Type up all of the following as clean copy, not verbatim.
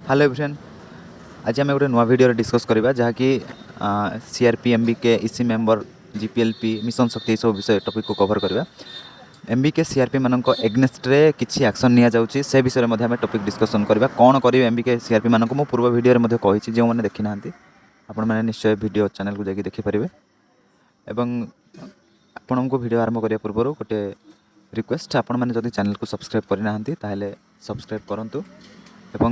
Hello everyone, ଆଜି ଆମେ ଗୋଟେ ନୂଆ ଭିଡ଼ିଓରେ ଡିସ୍କସ୍ କରିବା, ଯାହାକି CRP, MBK, EC member, GPLP, mission ଶକ୍ତି, ଏସବୁ ବିଷୟ ଟପିକ୍କୁ କଭର୍ କରିବା। ଏମ୍ବିକେ, ସିଆର୍ପି ମାନଙ୍କ ଏଗନେଷ୍ଟରେ କିଛି ଆକ୍ସନ୍ ନିଆଯାଉଛି, ସେ ବିଷୟରେ ମଧ୍ୟ ଆମେ ଟପିକ୍ ଡିସ୍କସନ୍ କରିବା। କ'ଣ କରିବେ ଏମ୍ବିକେ, ସିଆର୍ପି ମାନଙ୍କୁ, ମୁଁ ପୂର୍ବ ଭିଡ଼ିଓରେ ମଧ୍ୟ କହିଛି। ଯେଉଁମାନେ ଦେଖିନାହାନ୍ତି, ଆପଣମାନେ ନିଶ୍ଚୟ ଭିଡ଼ିଓ ଚ୍ୟାନେଲକୁ ଯାଇକି ଦେଖିପାରିବେ। ଏବଂ ଆପଣଙ୍କୁ ଭିଡ଼ିଓ ଆରମ୍ଭ କରିବା ପୂର୍ବରୁ ଗୋଟେ ରିକ୍ୱେଷ୍ଟ, ଆପଣମାନେ ଯଦି ଚ୍ୟାନେଲକୁ ସବସ୍କ୍ରାଇବ୍ କରିନାହାନ୍ତି, ତାହେଲେ ସବସ୍କ୍ରାଇବ୍ କରନ୍ତୁ ଏବଂ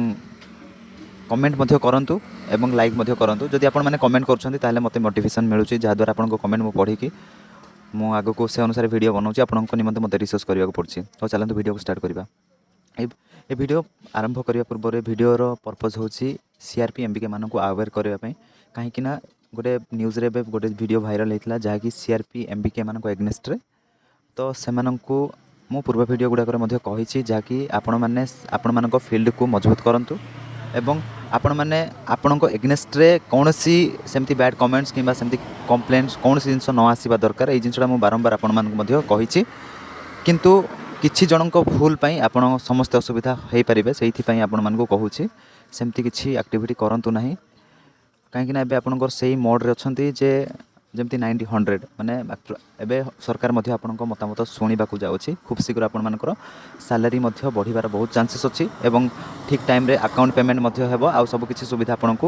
କମେଣ୍ଟ ମଧ୍ୟ କରନ୍ତୁ ଏବଂ ଲାଇକ୍ ମଧ୍ୟ କରନ୍ତୁ। ଯଦି ଆପଣମାନେ କମେଣ୍ଟ କରୁଛନ୍ତି, ତାହେଲେ ମୋତେ ମୋଟିଭେସନ୍ ମିଳୁଛି, ଯାହାଦ୍ୱାରା ଆପଣଙ୍କ କମେଣ୍ଟ ମୁଁ ପଢ଼ିକି ମୁଁ ଆଗକୁ ସେ ଅନୁସାରେ ଭିଡ଼ିଓ ବନାଉଛି। ଆପଣଙ୍କ ନିମନ୍ତେ ମୋତେ ରିସର୍ଚ୍ଚ କରିବାକୁ ପଡ଼ୁଛି। ହଉ, ଚାଲନ୍ତୁ ଭିଡ଼ିଓକୁ ଷ୍ଟାର୍ଟ କରିବା। ଏ ଭିଡ଼ିଓ ଆରମ୍ଭ କରିବା ପୂର୍ବରୁ, ଏ ଭିଡ଼ିଓର ପର୍ପଜ୍ ହେଉଛି ସିଆର୍ପି, ଏମ୍ବିକେ ମାନଙ୍କୁ ଆୱେର୍ କରିବା ପାଇଁ। କାହିଁକି ନା ଗୋଟେ ନ୍ୟୁଜ୍ରେ ଏବେ ଗୋଟେ ଭିଡ଼ିଓ ଭାଇରାଲ୍ ହେଇଥିଲା, ଯାହାକି ସିଆର୍ପି, ଏମ୍ବିକେ ମାନଙ୍କ ଏଗନେଷ୍ଟରେ। ତ ସେମାନଙ୍କୁ ମୁଁ ପୂର୍ବ ଭିଡ଼ିଓ ଗୁଡ଼ାକରେ ମଧ୍ୟ କହିଛି, ଯାହାକି ଆପଣମାନେ ଆପଣମାନଙ୍କ ଫିଲ୍ଡକୁ ମଜବୁତ କରନ୍ତୁ ଏବଂ ଆପଣମାନେ ଆପଣଙ୍କ ଏଗନେଷ୍ଟରେ କୌଣସି ସେମିତି ବ୍ୟାଡ଼୍ କମେଣ୍ଟସ୍ କିମ୍ବା ସେମିତି କମ୍ପ୍ଲେଣ୍ଟସ୍ କୌଣସି ଜିନିଷ ନ ଆସିବା ଦରକାର। ଏଇ ଜିନିଷଟା ମୁଁ ବାରମ୍ବାର ଆପଣମାନଙ୍କୁ ମଧ୍ୟ କହିଛି। କିନ୍ତୁ କିଛି ଜଣଙ୍କ ଭୁଲ ପାଇଁ ଆପଣ ସମସ୍ତେ ଅସୁବିଧା ହେଇପାରିବେ। ସେଇଥିପାଇଁ ଆପଣମାନଙ୍କୁ କହୁଛି, ସେମିତି କିଛି ଆକ୍ଟିଭିଟି କରନ୍ତୁ ନାହିଁ। କାହିଁକିନା ଏବେ ଆପଣଙ୍କର ସେଇ ମୋଡ଼୍ରେ ଅଛନ୍ତି ଯେ ଯେମିତି 90 100, ମାନେ ଏବେ ସରକାର ମଧ୍ୟ ଆପଣଙ୍କ ମତାମତ ଶୁଣିବାକୁ ଯାଉଛି। ଖୁବ୍ ଶୀଘ୍ର ଆପଣମାନଙ୍କର ସାଲାରୀ ମଧ୍ୟ ବଢ଼ିବାର ବହୁତ ଚାନ୍ସେସ୍ ଅଛି ଏବଂ ଠିକ୍ ଟାଇମ୍ରେ ଆକାଉଣ୍ଟ ପେମେଣ୍ଟ ମଧ୍ୟ ହେବ ଆଉ ସବୁକିଛି ସୁବିଧା ଆପଣଙ୍କୁ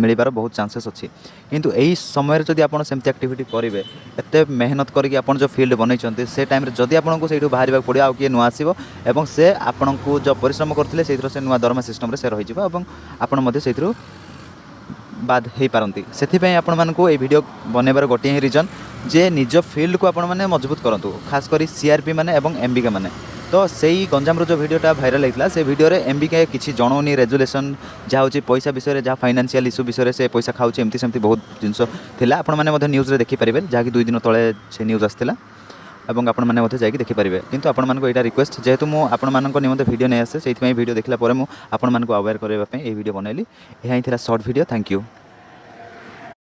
ମିଳିବାର ବହୁତ ଚାନ୍ସେସ୍ ଅଛି। କିନ୍ତୁ ଏହି ସମୟରେ ଯଦି ଆପଣ ସେମିତି ଆକ୍ଟିଭିଟି କରିବେ, ଏତେ ମେହନତ କରିକି ଆପଣ ଯେଉଁ ଫିଲ୍ଡ ବନେଇଛନ୍ତି, ସେ ଟାଇମ୍ରେ ଯଦି ଆପଣଙ୍କୁ ସେଇଠୁ ବାହାରିବାକୁ ପଡ଼ିବ, ଆଉ କିଏ ନୂଆ ଆସିବ ଏବଂ ସେ ଆପଣଙ୍କୁ ଯେଉଁ ପରିଶ୍ରମ କରିଥିଲେ, ସେଇଥିରୁ ସେ ନୂଆ ଦରମା ସିଷ୍ଟମ୍ରେ ସେ ରହିଯିବ ଏବଂ ଆପଣ ମଧ୍ୟ ସେଇଥିରୁ ବାଦ ହେଇପାରନ୍ତି। ସେଥିପାଇଁ ଆପଣମାନଙ୍କୁ ଏଇ ଭିଡ଼ିଓ ବନେଇବାର ଗୋଟିଏ ହିଁ ରିଜନ୍ ଯେ ନିଜ ଫିଲ୍ଡକୁ ଆପଣମାନେ ମଜବୁତ କରନ୍ତୁ, ଖାସ କରି ସିଆର୍ପି ମାନେ ଏବଂ ଏମ୍ବିକେ ମାନେ। ତ ସେଇ ଗଞ୍ଜାମର ଯେଉଁ ଭିଡ଼ିଓଟା ଭାଇରାଲ୍ ହେଇଥିଲା, ସେ ଭିଡ଼ିଓରେ ଏମ୍ବିକେ କିଛି ଜଣାଉନି ରେଜୁଲେସନ୍, ଯାହା ହେଉଛି ପଇସା ବିଷୟରେ, ଯାହା ଫାଇନାନ୍ସିଆଲ୍ ଇସ୍ୟୁ ବିଷୟରେ ସେ ପଇସା ଖାଉଛି, ଏମିତି ସେମିତି ବହୁତ ଜିନିଷ ଥିଲା। ଆପଣମାନେ ମଧ୍ୟ ନ୍ୟୁଜ୍ରେ ଦେଖିପାରିବେ, ଯାହାକି 2 ଦିନ ତଳେ ସେ ନ୍ୟୁଜ୍ ଆସିଥିଲା ଏବଂ ଆପଣମାନେ ମଧ୍ୟ ଯାଇକି ଦେଖିପାରିବେ। କିନ୍ତୁ ଆପଣମାନଙ୍କୁ ଏଇଟା ରିକ୍ୱେଷ୍ଟ, ଯେହେତୁ ମୁଁ ଆପଣମାନଙ୍କ ନିମନ୍ତେ ଭିଡ଼ିଓ ନେଇ ଆସେ, ସେଇଥିପାଇଁ ଭିଡ଼ିଓ ଦେଖିଲା ପରେ ମୁଁ ଆପଣମାନଙ୍କୁ ଆୱେର୍ କରିବା ପାଇଁ ଏଇ ଭିଡ଼ିଓ ବନେଇଲି। ଏହା ହିଁ ଥିଲା ସର୍ଟ ଭିଡ଼ିଓ। Thank you.